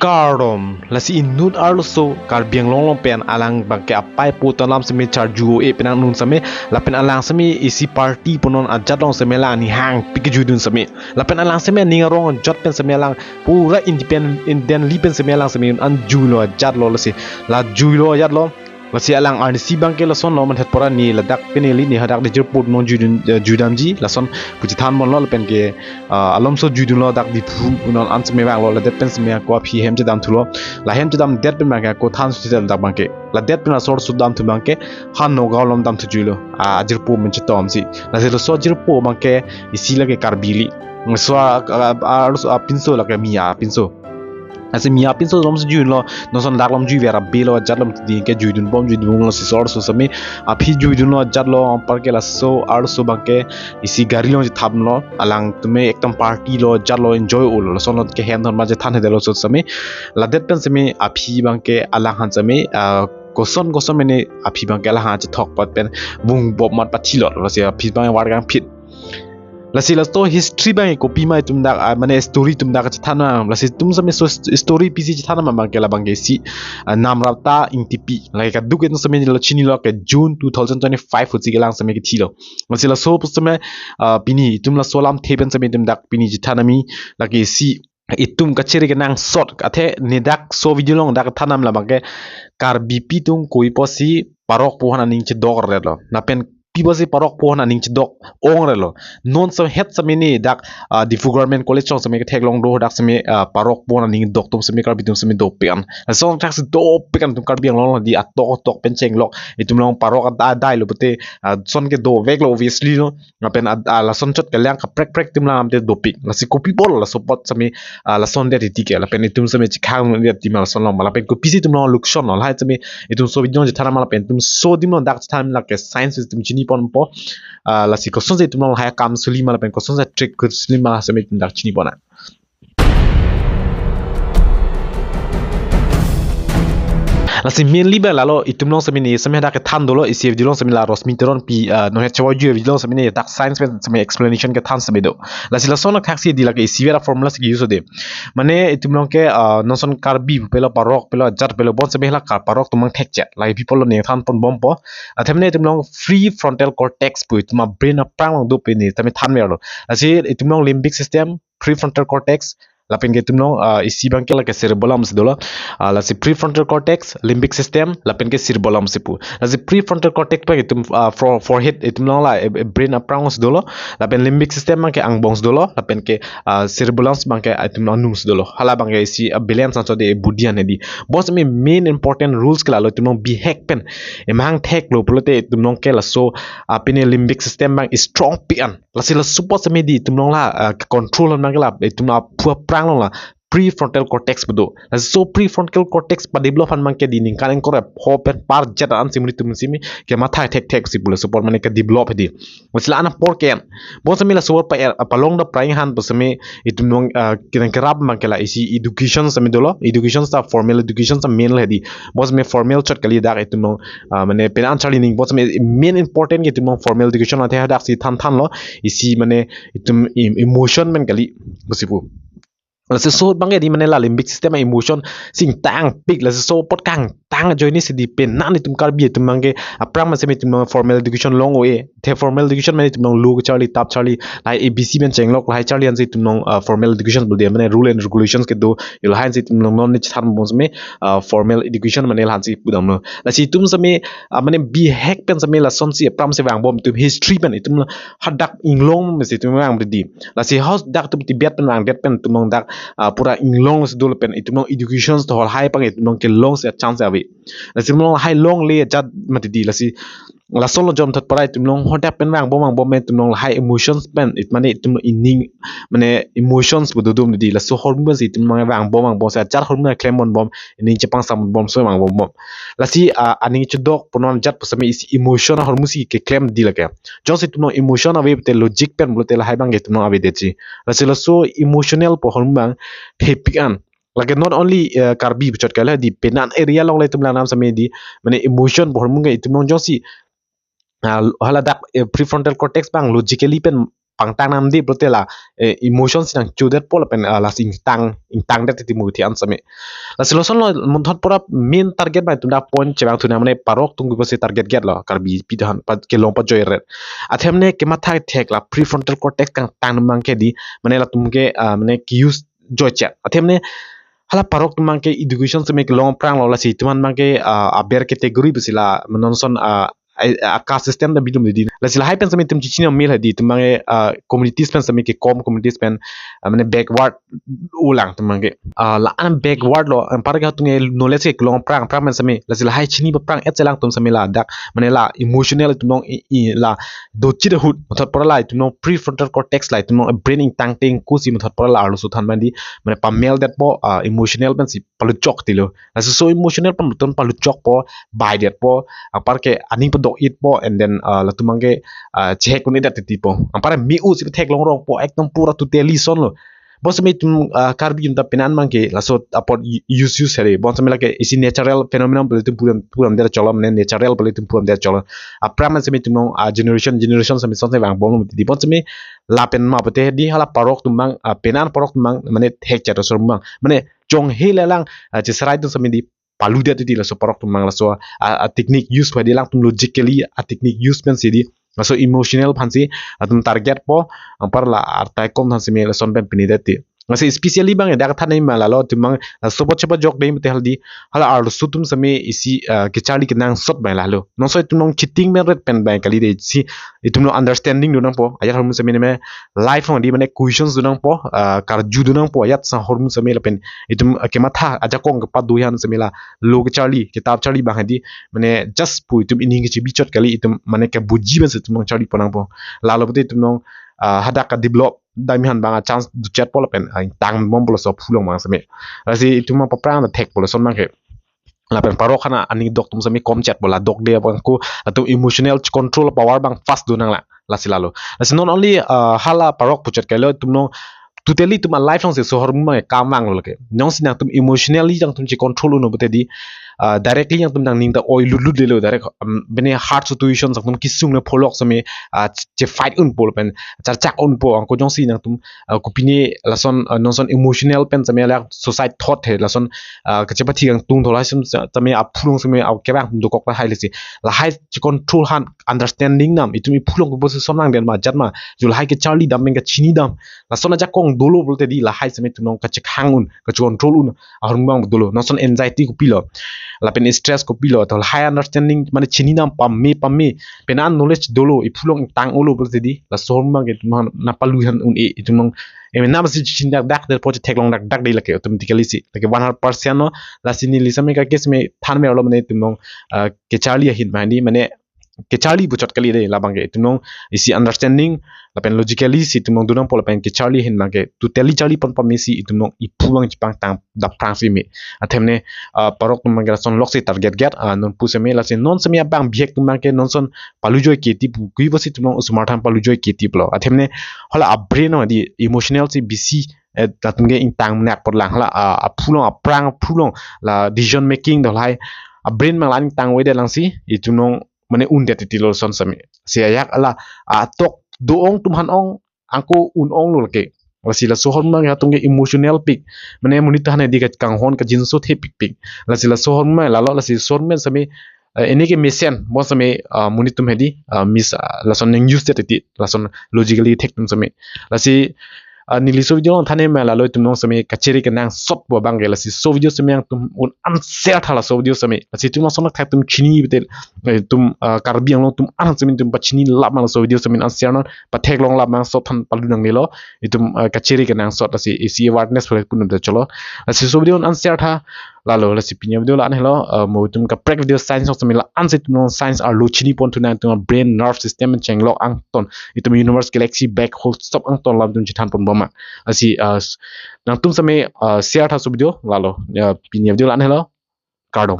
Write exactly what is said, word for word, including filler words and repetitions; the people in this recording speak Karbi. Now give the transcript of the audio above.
Kardom, lasi inut arloso Karbi Anglong along pen alang abangke apei apo atum alam seme charju-o-e penang inut seme, lapen alang seme isi party punon ajat along seme alang aning hangpik kejui dun seme. Lapen alang seme aning arong ajat pen seme alang pura independently pen seme alang seme an juilo ajat lo lasi. La juilo ajat lo. Lasi alang arnisi abangke lason lo, manthat pora ne ladak pen eli ne hadak Diphu punon jui dun, eh, jui damji lason pu chethan ponlo lapen ke, ah, alomso jui dunlo dak Diphu punon an seme vanglo, ladet pen seme ako aphi hem chedam thulo. La hem chedamdet pen abangke ako than susi dak abangke. Ladet pen asor sudam thu abangke ha Nagaon along dam thujuilo. Ah, ajirpo amen chetom si. Lasi laso ajirpo abangke isi lake Karbi eli. So a, a, a, a, pinso lake Miya pinso. Lasi Miya pinso alomso juilo, non ason dak alom jui vera belo ajat alom tidi ke jui dun bom jui dun bom lasi so arloso seme aphi jui dunlo ajat lo, anparke laso arloso abangke isi gari along chethaplo, alang tame ekdom party lo ajat lo, enjoy-olo, lason lo ke hem thon ma chethan hede lo so seme. Ladet pen seme aphi abangke alang aphan seme, ah, koson koson mene aphi abangke alang aphan chethok pat pen vung bom mat pathilo, lasi aphi abang war kangphit. Lasi laso history abang kopi ma itum dak, ah, mane story itum dak chethan ma, lasi itum seme so st-, story pisi chethan ma abangke la abangke isi, ah, Namrata Ingtipi. Lake kaduk itum seme lo chinilo ke June two thousand twenty-five husi kelang seme kethilo. Lasi laso pu seme, ah, pini itum laso alamthe pen seme itum dak pini chethan ami lake isi itum kachere kenangsot athe ne dak so video along dak than nam la abangke Karbipi atum koi pusi parok pu aphan aning chedok-re lo. Lapen pi pusi parok pu aphan aning chedok-ong-re lo. Non seme het seme ne dak, ah, Diphu Government College along seme ketheklong do dak seme, ah, parok pu aphan aning dok atum seme Karbi atum seme dopik an. Lason thak si dopik an itum Karbi Anglong along di atok atok pen chenglok. Itum along parok adai lo pute, ah, lason ke dovek lo obviously lo. Lapen ad-, ah, lason chot kelang kaprek prek itum alam te dopik. Lasi kopi apot laso apot seme, ah, lason det titi ke. Lapen itum seme chekhang det ti ma lason along ma. Lapen kopisi itum along lukson lo. Lahai seme itum so video chethan ma lapen itum so adim along dak chethan lake science itum chini ponpo. Ah, lasi kosonsi itum along lahai akam suli ma lapen kosonsi trick suli ma seme itum dak chini pon nang. Lasi mainly ba lalo itum along seme ne seme hadak kethan dolo, isi video along seme la Rosmi Teronpi, ah, non het chawaju video along seme ne dak science pen seme explanation kethan seme do. Lasi lason thak si di lake isi vera formula si use de. Mane itum along ke, ah, non ason Karbi pelo parok pelo ajat pelo bon seme la kar parok atum abang thekchet. Lake people lo ne than pon bompo. Athe mane itum along prefrontal cortex pu itum a brain aphrang along do pu ne tame than verlo. Lasi itum along limbic system, prefrontal cortex, lapen ke itum along, ah, isi abangke lake cerebellum si dolo. Ah, lasi prefrontal cortex, limbic system, lapen ke cerebellum si pu. Lasi prefrontal cortex abang itum, ah, fore-, forehead itum along la, eh, eh, brain aphrang si dolo. Lapen limbic system abangke angbong si dolo. Lapen ke, ah, cerebellum abangke itum along anung si dolo. Hala abangke isi, ah, balance anso de budi an hedi. Bon seme main important rules ke lalo itum along bihek pen emahang theklo pulote itum along ke laso, ah, pine limbic system abang strong pik an. Lasi laso apot seme di itum along la, ah, control an abangke la itum la aphu aphrang along la prefrontal cortex pu do. Laso prefrontal cortex padevelop an abangke di ningkan ingkoi ra pho pen parjet an seme itum seme kematha thekthek si pu laso apot mane kedevelop di. Lasi la-an apor ke. Bon seme laso apor pa er, palong da prai han pu seme itum along, ah, kinang kerap abangke la isi education seme dolo. Education ta formal education ta main lo hedi. Bon seme formal chot kali dak itum along, ah, mane penang charli ning bon seme main important ke itum along formal education athe hadak si than than lo. Isi mane itum em-, emotion pen kali pusi pu. Lasi so abangke di mane la limbic system emotion si ingtangpik, lasi so apot kangtang ajoine si di penang itum Karbi atum abangke aphrang ma seme itum along formal education long-o-e. Athe formal education mane itum along lo kecharli tap charli, lahai A B C pen chenglok lahai charli ansi itum along, ah, formal education pu de mane rule and regulations kedo, yo lahai ansi itum along non ne chethan bom seme, ah, formal education mane la-ansi pudamlo. Lasi itum seme, ah, mane bihek pen seme lasonsi aphrang si vangbom itum history pen itum hadak inglong mesi itum vang di. Lasi hadak atum tibet pen vangdet pen itum along dak, ah, pura inglong si dolo pen itum along education to lahai abang itum along kelong si chance ave. Lasi itum along lahai longle ajat mati di, lasi lason lo jom thot parai itum along hadak pen vangbom vangbom pen itum along lahai emotions pen it mane itum ining mane emotions pu dodum di, laso ahormu si itum along vangbom vangbom si ajat ahormu klem bom bom, ining chepangsam bom so vangbom bom. Lasi, ah, aning chedok punon ajat pu seme isi emotion ahormu si keklem di lake. Jongsi itum along emotion ave te logic pen pulote lahai abangke itum along avedetji. Lasi laso emotional pu ahormu abang thepik an. Lake not only, eh, Karbi pu chot kali di penang area along le itum lang nam seme di mane emotion pu ahormu ke itum along jongsi, ah, hala dak, eh, prefrontal cortex abang logically pen pangtang namdi pulote la, eh, emotion si nangchodetpo lapen, ah, lasi ingtang, ingtangdet titi murti an same. Lasi lason lo monthot pura main target bai tunda point chevang thuna mane parok tung kopi pusi target get lo Karbipi atum aphan pa kelong pajoiret. Athe mane kematha thek la prefrontal cortex kangtang atum abangke di mane latum ke, ah, mane ke-use joichet. Athe mane hala parok atum abangke education seme kelong aphrang lo lasi itum abangke, ah, aber category pusi la mane non ason, ah, ai- a caste system ta bidum di. Lasi lahai pen seme itum chichini amil hadi itum abangke, ah, communities pen seme kekom communities pen, ah, mane backward ulang itum abangke. Ah, la-an backward lo, anparke hatung e knowledge ke kelong aphrang aphrang pen seme. Lasi lahai chini aphrang et chelang atum seme ladak mane la emotional itum along i, i la dochit ahut monthot pura la itum along prefrontal cortex la itum along brain ingtang tengku si monthot pura la arloso than mandi mane pameldetpo, ah, emotional pensi paluchok tilo. Lasi so emotional pen latum paluchokpo, baidetpo, anparke aning padok-itpo, and then, ah, latum abangke, ah, chehek un-edet titipo. Anparke me-u si theklong rongpo, ekdom pura totally son lo. Bonseme itum, ah, Karbi atum ta penan abangke laso apot u- use use hare. Bonseme lake isi natural phenomenon pu itum puram puramdet cholo mane natural pu itum puramdet cholo. Aphrang mane seme itum along, ah, generation generation seme sonse vangbom lo titi. Bonseme lapen ma pute di hala parok atum abang, ah, penan parok atum abang mane thekchet asor abang mane chonghe lelang, ah, cheserai atum seme di paludet titi laso parok atum abang laso, ah, ah, technique use pu hadi alangtum logically, ah, technique use pensi di laso emotional aphansi atum targetpo, anpar la artaikom than seme lason pen pinidet ti. Lasi especially abang dak than nai ma lalo itum abang, ah, sopo chepa jok dei mate hadi hala arloso atum seme isi, ah, kecharli kenangsot abang lalo. Non so itum along cheating men ret pen abang kali dei si itum along understanding do nangpo. Ajak ahormu seme neme life along di mane questions do nangpo, ah, karju do nangpo ajak sa ahormu seme lapen itum, ah, kematha ajakong kepado ahin seme la lo kecharli, kitap charli abang hadi mane just pu itum ining kechebi chot kali itum mane kebuji pensi itum along charlipon nangpo. Lalo pute itum along, ah, hadak ke develop dam ahin abang a chance duchetpo lapen, ah, ingtangbompo laso aphu along abang seme. Lasi itum aphrang ta thekpo lason abangke. Lapen parok hana aning dok atum seme komchetpo la dok de abang ko latum emotional control power abang fast do nang la. Lasi lalo. Lasi not only, ah, hala parok puchot kali itum along totally itum a life alongsi so ahormu abang kam vanglo lake. Jongsi nangtum emotionally nangtum che control un-e pute di, ah, directly nangtum nangning ta oi lut lut lelo direct, um, mane hard situation nangtum kesung le pholok seme, ah, che fight unpo lapen charchak unpo anke jongsi nangtum, ah, kopine lason, ah, non ason emotional pen seme la suicide thought he lason, ah, kachepathi kangtung thola seme aphu along seme, ah, kevang atum dokok lahai lesi. Lahai che control ahin understanding nam itum iphu along kopi pusi son nangdet ma jat ma. Ju lahai kecharli dam pen kachini dam. Lason ajakong dolo pulote di lahai seme itum along kachekhang un, kachecontrol un ahormu abang dolo. Non ason anxiety kopilo, lapen stress kopilo, to lahai understanding mane chini dam pame pame. Penan knowledge dolo, iphu along ingtang-olo pulote di laso ahormu abangke itum along napalu ahin un-e itum along. Eh, namsi chin dak dak det po chetheklong dak dak dei lake automatically si. Lake one hundred percent no, lasi neli seme ka case me than me arlo mane itum along, ah, kecharli ahin mane mane kecharli puchot kali dei labangke itum along isi understanding lapen logically si itum along do nangpo lapen kecharli ahin abangke totally charlipon pame si itum along iphu abang chepangtang dapprang si me. Athe mane, ah, parok atum abangke lason lok si target get, ah, non pu seme lasi non seme abang bihek atum abangke non ason palujoi keti pu kopi pusi itum along osomar than palujoi keti pulo. Athe mane hala a brain no di emotional si bisi, eh, latum ke ingtang nek apot lang hala, ah, aphu along aphrang aphu along la decision making do lahai a brain abang la ingtang avedet langsi itum along mane undet titi lo son seme. Si ajak hala, ah, tok do-ong atum han-ong anke un-onglo lake. Lasi laso ahormu abang hatung ke emotional pik. Mane monit ta hane di ka kanghon kajinso thepikpik. Lasi laso ahormu lalo lasi ahormu seme, eh, ene ke mesen bonseme, ah, monit atum hadi, ah, mis, ah, lason nang use det titi lason logically thek atum seme. Lasi, ah, neli so video along than me lalo itum along seme kachere kenangsotpo abangke lasi so video seme nangtum un an share tha laso video seme. Lasi itum lason thak atum chini betel, eh, itum, ah, Karbi Anglong atum an seme itum pachini lap ma laso video seme an share non patheklong lap ma so than palu nangnelo. Itum, ah, kachere kenangsot lasi isi awareness pule punam ta cholo. Lasi so video an share tha lalo lasi pini a video la-an helo, ah, mo itum kaprek video science sok seme la-an si itum along science arlo chinipon thu nang itum brain nerve system chenglok angton itum universe galaxy black hole sok angton lam itum chethanponbom ma. Lasi, ah, s- nangtum seme, ah, share tha so video lalo, ah, pini a video la-an helo. Kardom.